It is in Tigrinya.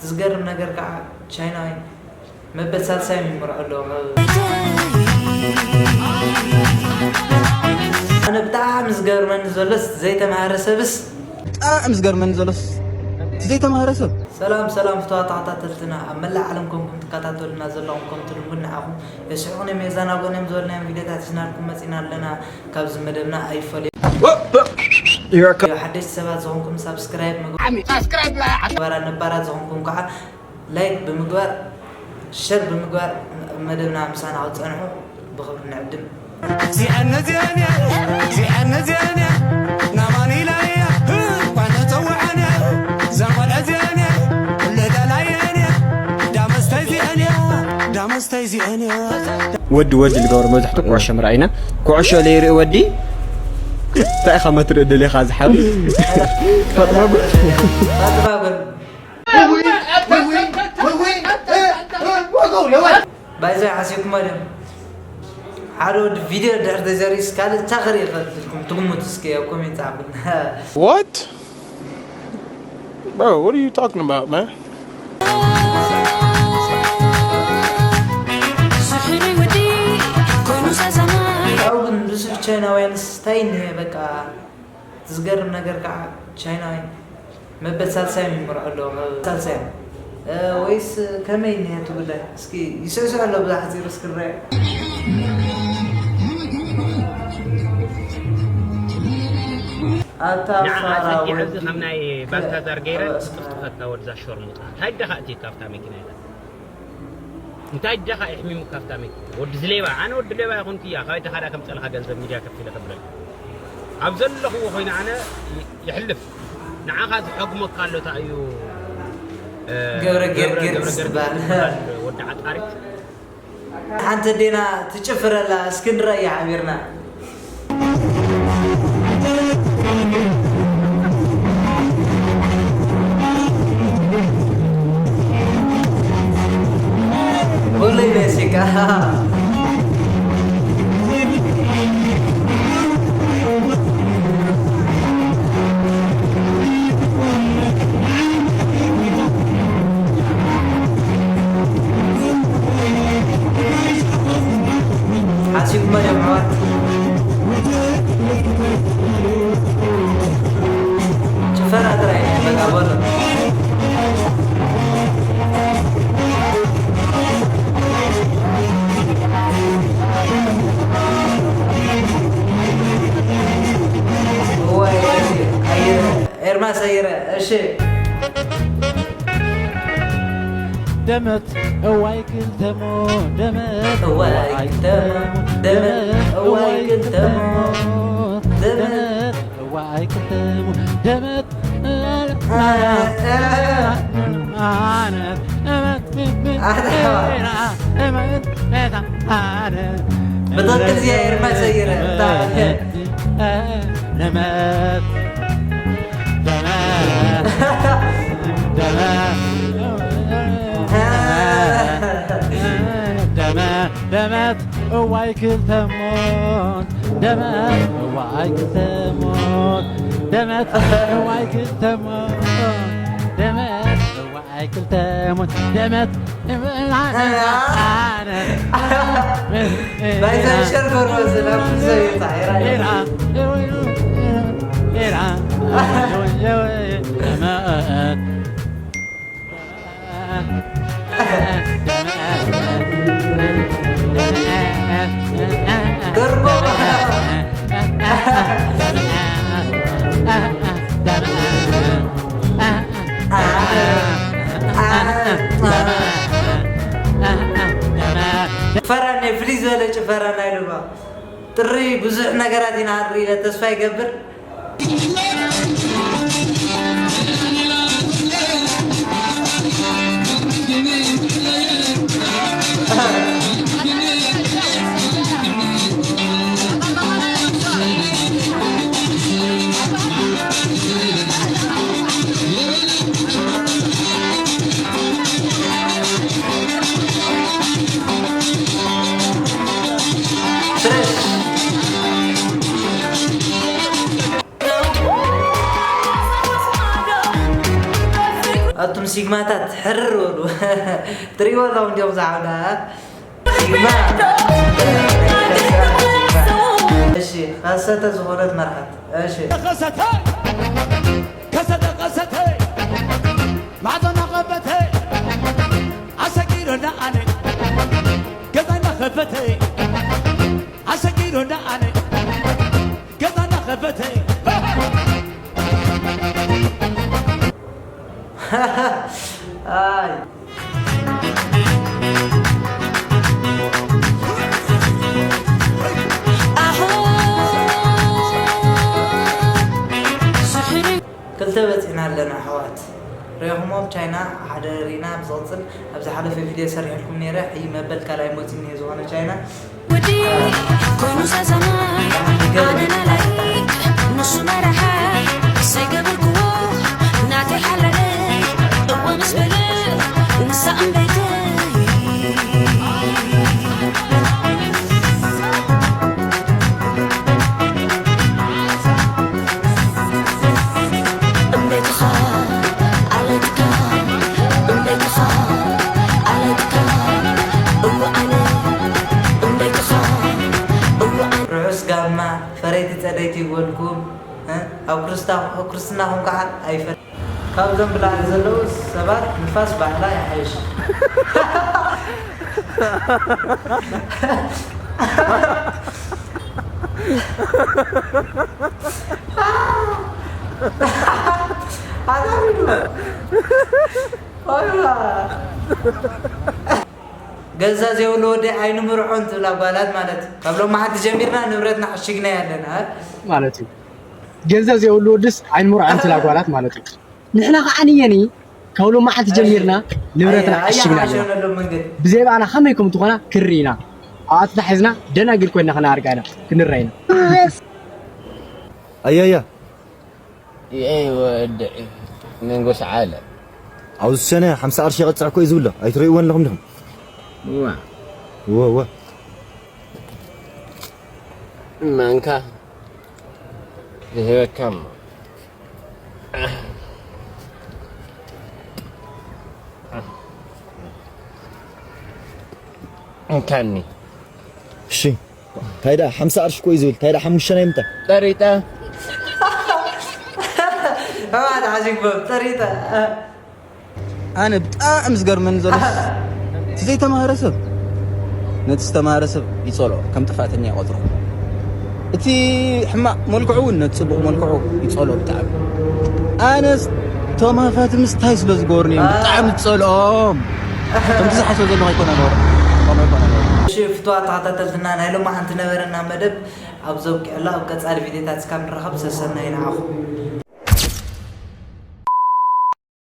ዝገርም ነገር ከዓ ቻይናውያን መበል ሳልሳዮም ይምርዖ ኣለዉ። ኣነ ብጣዕሚ ዝገርመኒ ዘሎስ ዘይተማሃረ ሰብስ። ብጣዕሚ ዝገርመኒ ዘሎስ ዘይተማሃረ ሰብ። ሰላም ሰላም ፍትዋ ተኸታተልትና ኣብ መላእ ዓለም ኮንኩም ትከታተሉና ዘለኹም ከምቲ ልሙድ ንዓኹም የስሕቑን እዮም የዘናግዑን እዮም ዝበልናዮም ቪድዮታት ሒዝናልኩም መፂና ኣለና። ካብዚ መደብና ኣይፈለዩ። ሓደሽቲ ሰባት ዝኾንኩም ሳብስክራይብ ምግባር፣ ነባራት ዝኾንኩም ከዓ ላይክ ብምግባር፣ ሸር ብምግባር መደብና ምሳና ክትፀንሑ ብኽብሪ ንዕድም። እዚኣን ነዚኣን እያ፣ እዚኣን ነዚኣን እያ፣ ናማን ኢላ እያ፣ እኳ ተፀውዓን እያ፣ እዛ ጓል እዚኣን እያ፣ ለዳላየን እያ፣ ዳመስተ እዚኣን እያ፣ ዳመስተ እዚኣን እያ። ወዲ ወዲ ዝገብሮ መብዛሕትኡ ኩዕሾ ምርኣይ ኢና። ኩዕሾ ለይርኢ ወዲ እንታይ ኢኻ መትርኢ ደሊኻ ዝሓብ? ፈጥማ በል። ባይዘ ሓሲብኩሞ ድም ሓደ ወዲ ቪድዮ ድሕር ተዘሪስ ካልእ እንታይ ክርኢ ይኽእል ኢልኩም ትግምቱ እስኪ ኣብ ኮሜንት ጻሓፉልና። What? Bro, what are you talking about, man? ካብኡ ግን ብዙሕ ቻይናውያንስ እንታይ እኒሀ በቃ። ዝገርም ነገር ከዓ ቻይናውያን መበል ሳልሳዮም ይምርሑ ኣለዉ። ሳልሳዮም ወይስ ከመይ እኒሀ እቲ ጉዳይ? እስኪ ይስዕስዕ ኣሎ ብዛ ሓፂሩ እስክንረአ። ኣታ ንዓ ፋራ ኣፀጊዐ ወዲ እዚ ከም ናይ ባልታዛር ገይረ ክጥፍጥፈካ ወድዛ ሸርሙጣ እንታይ ደኻ እቲ ካብታ መኪና ኢላ እንታይ ደኻ ይሕሚሙ ካብታ መኪና ወዲ ዝሌባ ኣነ ወዲ ሌባ ይኹንኩ እያ ካበይ ደኻ ዳ ከምፀልኻ ገንዘብ ሚድያ ከፊለ ከብለል ኣብ ዘለኽዎ ኮይነ ኣነ ይሕልፍ ንዓኻ ዝሐጉመካ ኣሎ እንታይ እዩ ገብረ ገብረ ገብረ ገብረ ገብረ ዝበሃል ወዲ ዓጣሪት ሓንቲ ኣዴና ትጭፍር ኣላ እስኪ ንረኣያ ሓቢርና። Voley Mexica. ሓሲብኩማ ድዮም ኣሕዋት? ጭፈራ ጥራይ በቃ በሎ። እዋይ፣ ኣየረ፣ ኤርማስ ኣየረ፣ እሺ። ደመት እዋይ ክልተሞ ደመት እዋይ ክልተሞ ደመት እዋይ ክልተሞ ደመት እዋይ ክልተሞ ደመት ብትኽክል እዚኣ ኤርማስ ሰይረ። ደመት ደመት ደመት ደመት ደመት እዋይ ክልተሞት ደመት እዋይ ክልተሞት ደመት እዋይ ክልተሞት ደመት እዋይ ክልተሞት ደመት ናይዛ ሸርጎሮ ዝናብ ሰበይታ ኤራ። ደርቆ። ጭፈራ እኒኦ፣ ፍልይ ዝበለ ጭፈራ ናይ ዶባ ጥሪ ብዙሕ ነገራት ኢና ክንርኢ ኢለ ተስፋ ይገብር። ጅግማታት ሕርር በሉ። ትሪእዎ ኣለኹም እንዲኹም ዝዓብዳ ጅግማ። እሺ፣ ከሰተ ዝኾነት መርሓት። እሺ። ከሰተ፣ ከሰተ፣ ከሰተ፣ ማዕጾና ከፈተ፣ ኣሰጊሩና ኣነ፣ ገዛና ከፈተ፣ ኣሰጊሩና ኣነ፣ ገዛና ከፈተ። ኣይ። ክልተ በፂሕና ኣለና ኣሕዋት። ሪኢኹሞ ኣብ ቻይና ሓደ ሪና ብዝቕፅል ኣብ ዝሓለፈ ቪድዮ ሰሪሕልኩም ነይረ። ሕይ መበል ካልኣይ መፂኡ እኒሄ ዝኾነ ቻይና። ወዲ ኮይኑ ዘዘማይ ኣነ ናላይ ንሱ መራሓይ ዘይገበርክዎ ናተይ ሓላለይ እወ ምስ በለ ንሳ እምበይተይ እምበይትኻ ኣለትካ እምበይትኻ ኣለትካ እወ ኣነ እምበይትኻ እወ ኣነ ርሑስ ጋማ ፈረይቲ ጸደይቲ ይበልኩም። እ? ኣብ ክርስታ-፣ ኣብ ክርስትናኹም ከዓ ኣይፈ-፣ ካብዞም ብላዕሊ ዘለዉ ሰባት ንፋስ ባዕላ ይሓይሽ። ኣዛሚዱ። ቆልባ። ገዛ ዘይብሉ ወዲ ኣይንምርዖን ትብላ ጓላት ማለት እዩ። ካብ ሎማዓንቲ ጀሚርና ንብረትና ዓሽግና ያለና ማለት እዩ። ገንዘብ ዘይብሉ ወድስ ኣይንምርዖን ትብላ ጓላት ማለት እዩ። ንሕና ከዓ ንየኒ ካብ ሎማዓንቲ ጀሚርና ንብረትና ኣይ-፣ ዓሽግና ኣለና። ኣያሓሸነሎም መንገዲ። ብዘይ ብኣና ከመይ ከም ትኾና ክንርኢ ኢና። ኣብኣትና ሒዝና ደናግል ኮይና ክነኣርጋ ኢና፣ ክንረአ ኢና። ኣያያ። ይኤ ወደ መንጎስ ዓለ። ኣብዚ ሰነ ሓምሳ ቅርሺ ይቐጽዕ እኮ እዩ ዝብሎ። ኣይትርእይዎን ኣለኹም ዲኹም? ዋ። እወ፣ እወ። ማንካ ይህበካ እሞ። እንካኒ። እሺ። እንታይ ደኣ ሓምሳ ቅርሺ እኮ እዩ ዝብል። እንታይ ደኣ ሓሙሽተ ናይ ምንታይ? ጠሪጠ። እባ ተሓዚግቦም፣ ጠሪጠ። ኣነ ብጣዕሚ ዝገርመኒ ዘሎ እቲ ዘይተማህረ ሰብ ነቲ ዝተማህረ ሰብ ይጸልኦ፣ ከም ጥፋተኛ ይቆጽሮ። እቲ ሕማቕ መልክዑ እውን ነቲ ጽቡቕ መልክዑ ይጸልኦ ብጣዕሚ። ኣነስ ተማፋቲ ምስታይ ስለ ዝገበሩኒ እዮም ብጣዕሚ ዝጸልኦም። ከምቲ ዝሓስቦ ዘለኹ ኣይኮነ ነውሪ። ከምኡ ኣይኮነ ነውሪ። እሺ፣ ፍትዋ ተኸታተልትና ናይ ሎማዓንቲ ነበረና መደብ ኣብዚ ኣብቂዕላ፣ ኣብ ቀጻሊ ቪድዮታት እስካብ ንራኸብ ሰሰናዩ ንዓኹም።